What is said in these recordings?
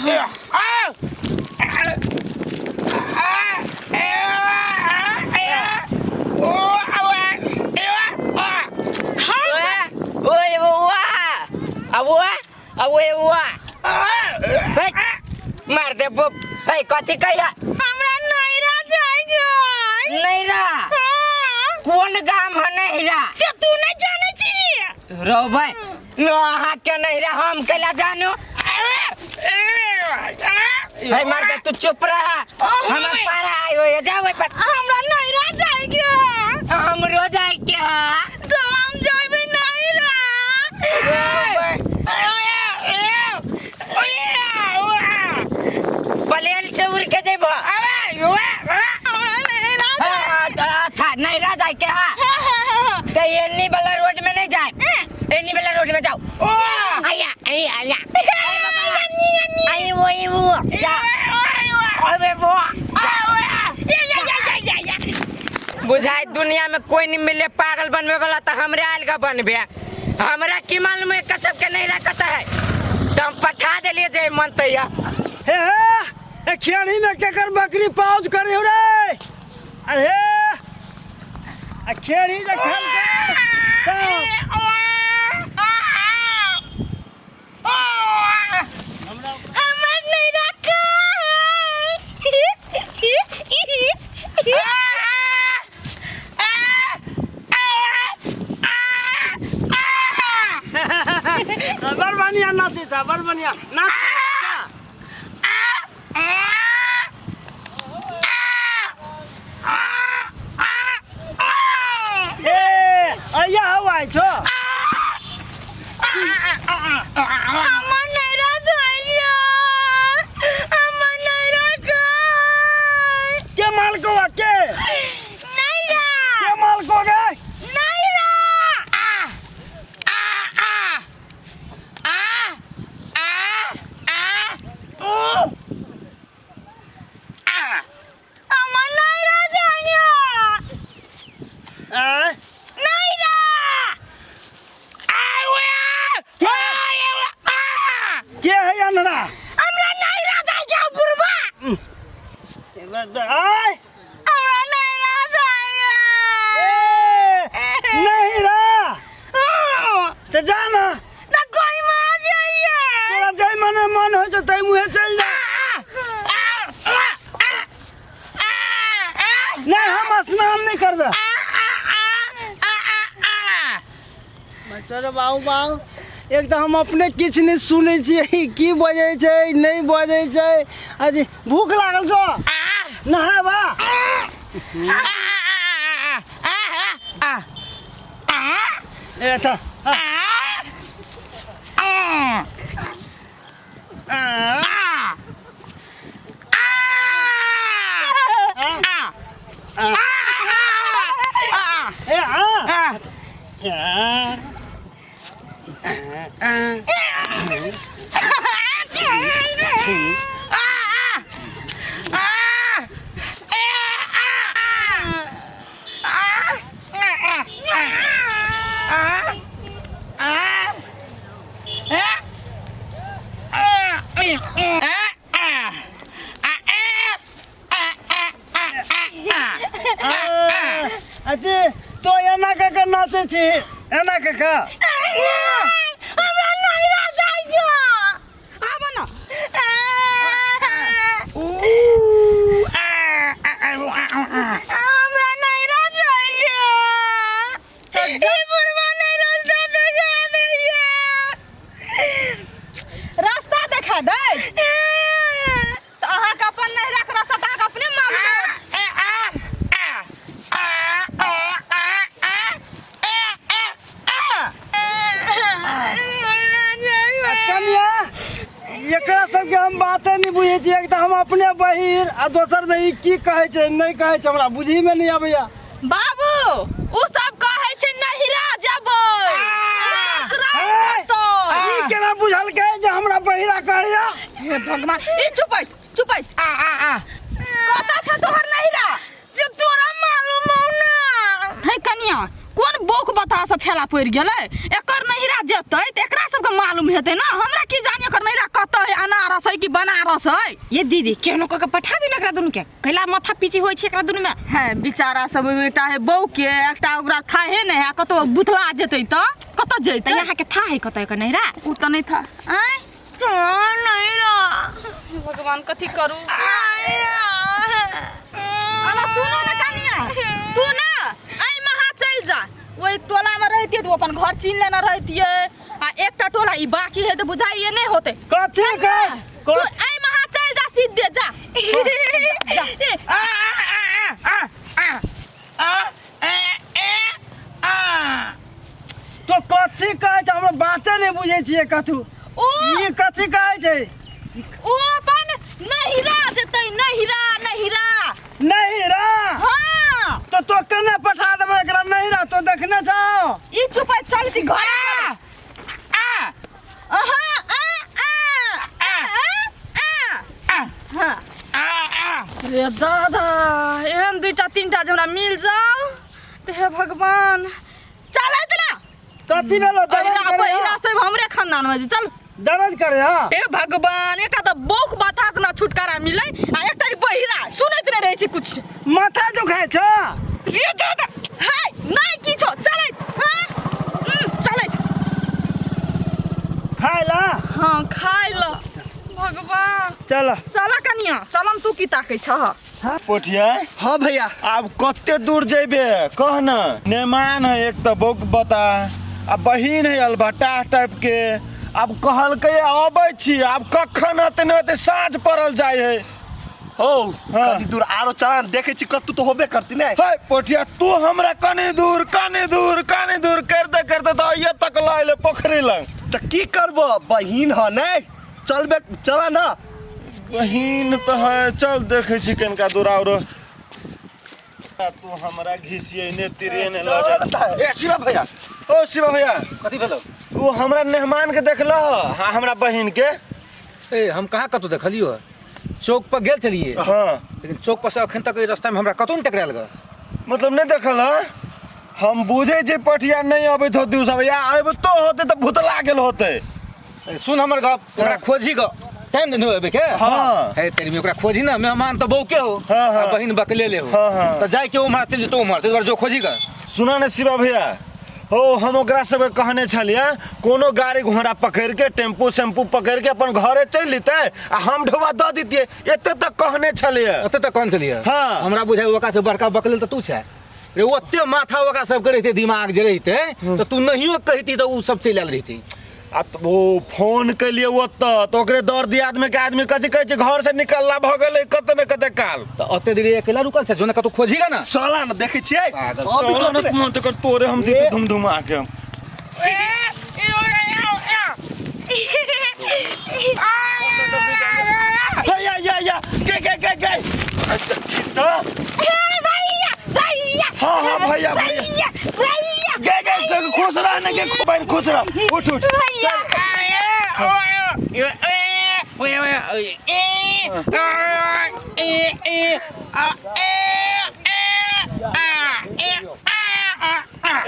ओए बउआ, अबुआ, अबुए बउआ, हे, मार दे बो। हे, कथी कहिया? हमरा नैरा जाएगा। नैरा? हाँ। कोन गाम है नैरा? से तू नहीं जाने छी। रो भाई नो, अहाँ के नैरा हम कैला जानू? हे, मार दे, तू चुप रह, हम पारा आयो ये जाओ पर। हमरा नैरा जाएगा। हमरो जाए के है। तो हम जाबे नैरा। प्लेन से उड़ के जेबो? अच्छा, नैरा जाए के है तो एनी वाला रोड में नहीं जाए, एनी वाला रोड में जाओ। आया आया आया, आई वो आई वो जा, अबे वो बुझाए दुनिया में कोई नहीं मिले पागल बनवे वाला तो हमरे आयल का बनबे। हमरा की मालूम है कसब के नहीं रखता है, तो हम पठा देलिए जे मन तैया। हे हे, ए खेड़ी में केकर बकरी पाउज करे हो रे? अरे आ खेड़ी जे खेल के हमर नैरा का। बड़ बढ़िया नाचे छा, बड़ बढ़िया नाच। ए अइया हवा छो। हमर नैरा जाइया, हमर नैरा का। के मालको बा के? नैरा। के मालको गे? नैरा। हमर नैरा जाइया। आय? नैरा। के है अनरा? हमरा नैरा जाइया बुढ़वा। आय? हमरा नैरा जाइया। ए नहीं रा तो जा ना। ना कोई मार जाइया। तोरा जाय मने मन होइ छै तै मुहे चलि जा। नहीं, हम स्नान नहीं करबे। चलो बाबू बाबू, एक तऽ हम अपने किछु नहि सुनै छियै, की बजै छै नहि बजै छै। अथी भूख लागल छौ? नहाबा। ए तऽ आ, आ, ए आ, आ, आ, अथी तो एना कऽ के नाचै छी, एना कऽ के? हमरा नैरा जाइया। आब न। हमरा नैरा जाइया। ई बुढ़वा नहीं रास्ता देखा दैया। रास्ता देखा दै तऽ अहाँके अपन नैहराके रास्ता तऽ अहाँके अपने मालूम है। कनिया, एकरा सबके हम बाते नहि बुझै छियै। एक तऽ हम अपने बहिर आ दोसर में ई की कहै छै नहि कहै छै, हमरा बुझही में नहि अबैया। बाबू, उ सब कहै छै नैहरा जेबै, ससुराल हे! जेतै। ई केना बुझलकै जे हमरा बहिरा कहैया? हे भगवान, ई चुपै चुपै, कतऽ छै तोहर नैहरा? जे तोरा मालूम हौ ना। हे कनिया, कोन बौक बता से फेला पड़ि गेलै? एकर नैहरा जेतै तऽ एकरा सबके ने मालूम हेतै ना। हमरा की जानी ओकर नैहरा कतऽ है, अनारस है कि बनारस है। ये दीदी केहनो कऽ के पठा दे एकरा दुनू के, कैला माथा पीची होइ छै एकरा दुनू में। है बेचारा सब एकटा है बहू के, एकटा ओकरा थाहे नहि है, कतौ बुतला जेतै तऽ कतऽ जेतै? तऽ यहाँ के था है कतऽ एकर नैहरा? उ तऽ नहि था। आँय नैहरा भगवान कथी करू। अला सुनो ने कनिया, तू ना एहि महा चलि जा। ओहि टोला में रहितियै तऽ अपन घर चिन्ह लेने रहितियै, आ एकटा टोला ई बाकी है तऽ बुझाइए नहि होतै। कथी के तू एहि महा चलि जा, सीधे जा। तो कथी कहै छै? हमरा बाते नहि बुझै छियै कथू। ओ ई कथी कहै छै? ओ अपन नहिरा जेतै, नहिरा नहिरा नहिरा। हाँ तो तो केना पठा देबै एकरा नहिरा? तो देखने छौ ई चुपैत चलती घर। आ आ आ आ आ हाँ रे दादा, एहन दुईटा तीनटा जे हमरा मिल जाओ तऽ हे भगवान। चलैत ना। कथी भेलो? दर्द बहिरा करे? बहिरा सब हमरे खानदान में छै, चल। दर्द करे? हाँ हे भगवान, एकटा तऽ बौक माथा से हमरा छुटकारा मिलै आ एकटा ई बहिरा सुनैत नहि रहै छै कुछ। माथा दुखाइ छौ? रे दादा, हाय नहि किछो, चलैत। हाँ चलैत। खाय ला। हाँ खाय ल भगवान। चल चल कनिया, चलम। तू की ताकै छह? पोठिया। हाँ भैया। आब कते दूर जेबे कह न? नेमान है एक तऽ बौक बता आ बहिन है अलबटा टाइप के। आब कहलकै अबै छी, आब कखन अते न अते साँझ पड़ल जाइ है। हो। हाँ। कनी दूर आरो चला, देखै छी कतौ तो होबे करती ने। है पोठिया, तू हमरा कनी दूर कनी दूर कनी दूर करते करते तऽ अइये तक लऽ अयले पोखरी लग। तऽ की करबो, बहिन ह नै? चलबे, चला ना। बहिन तऽ है, चल देखै छी कनिका दूर आरो। तू हमरा घिसियने तिरियने लऽ जा। ए शिवा भैया, ओ शिवा भैया। कथी भेलो? ओ हमरा मेहमान के देखल? हाँ, हमरा बहिन के। ए, हम कहाँ कतौ देखलियो? चौक पर गेल छलिए। हाँ। लेकिन चौक पर से अखन तक एहि रास्ता में हमरा कतौ नहीं टकरायल ग। मतलब नहीं देखल है? हम बुझे छी पठिया नहीं अबैत होते उ सब, या अबितो होते तऽ भुतला गेल होते। ए, सुन हमर गप, ओकरा खोजी ग, टाइम नहीं होबे के। हाँ। है तेरी में ओकरा खोजी ना, मेहमान तो बौके हो। हाँ, हाँ। आ बहिन बकले ले हो। हाँ, हाँ। तो जाय के उम्हर चल जेतो उम्हर, तो जो खोजी ग। सुना ने शिवा भैया, हो हम ओकरा सबके कहने छलियै कोनो गाड़ी घोड़ा पकड़ के टेम्पू सेम्पू पकड़ के अपन घरे चलि लेतै आ हम ढोबा दऽ दितियै, एते तक कहने छलियै। ओते तक कहने छलियै? हाँ। हमरा बुझाइ ओकरा से बड़का बकलेल तऽ तू छै रे। ओते माथा ओकरा सबके रहितै, दिमाग जे रहितै तऽ तू नहियो कहिती तऽ उ सब चलि आयल रहितै। आ त ओ फोन केलियै ओतऽ तऽ ओकरे दर दियाद में के आदमी कथी कहै छै, घर से निकलला भऽ गेलै कते ने कते काल। तऽ ओते देरी अकेला रुकल छै, जो ने कतौ खोजी गा ना। चला ना, देखै छियै। पागल। अभी चल तो ने मन तऽ तोरे हम दिते धुम धुमा के। या या या के के के के अच्छा, तो भैया भैया। हाँ हाँ भैया भैया भैया। गे गे गे, खुश रह ने गे बहन, खुश रह, उठ उठ। भैया।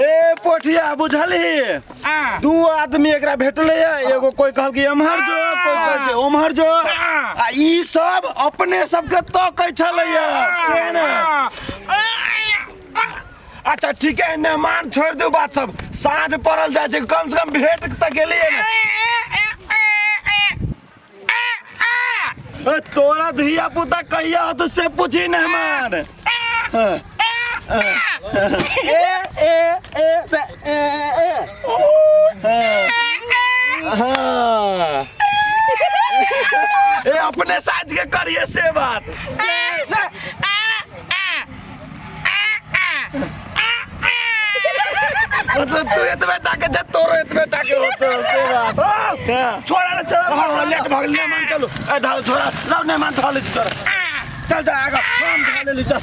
ए पोठिया, बुझलही, दू आदमी एकरा भेटलै है, एगो कोई कहल कि एम्हर जो, कोई कहल कि ओम्हर जो, आ ई सब अपने सबके तकै छलैया से ने। अच्छा ठीक है, मेहमान छोड़ दू बात सब, साँझ पड़ल जाइ छै, कम से कम भेट तऽ गेलियै ने। ए, तोरा धिया पुता कहिया होतो से पूछी मेहमान। हाँ। ए ए ए ए ए। हाँ। ए अपने साँझ के करिए से बात। मतलब तू एतबे टाके छै, तोरो एतबे टाके होतो से बात। हाँ। छोड़ा ने, चला। हाँ हाँ, लेट भऽ गेल मेहमान, चलू। ए धालो छोड़ा, लाउ मेहमान, धऽ लै छी तोरा। चल जा आगाँ, हम धऽ लेली, चल।